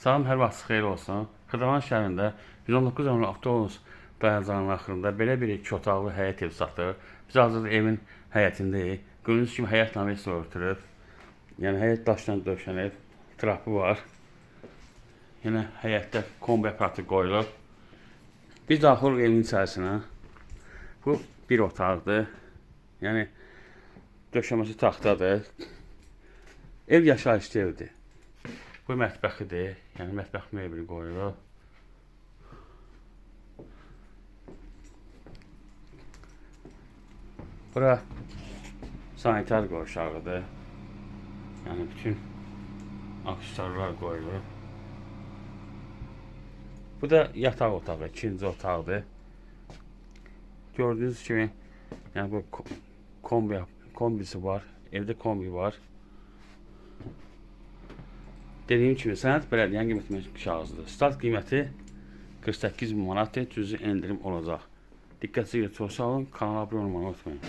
Salam, hər vaxt xeyir olsun. Xırdalan şəhərində 119 nömrəli avtobus dayanacağının axırında belə bir iki otaqlı həyət ev satılır. Biz hazırda evin həyətindəyik. Gördüyünüz kimi həyət navesi örtülüb. Yəni həyət daşla döşənib, trapı var. Yenə həyətdə kombi aparatı qoyulub. Biz daxil oluruq evin içərisinə. Bu bir otaqdır. Yəni döşəməsi taxtadır. Ev yaşayışlı evdir. Bu mətbəxidir. Yəni mətbəx mebeli qoyulub. Bura sanitar qovşağıdır. Yəni bütün aksesuarlar qoyulub. Bu da yataq otağı, ikinci otaqdır. Gördüyünüz kimi, yəni bu kombi kombisi var. Evdə kombi var. Dediyim kimi sənəd bələdiyyənin qiymət kağızıdır. Start qiyməti 48 min manatdır. Cüzi endirim olacaq. Diqqətinizə görə çox sağ olun. Kanala abunə olmağı unutmayın.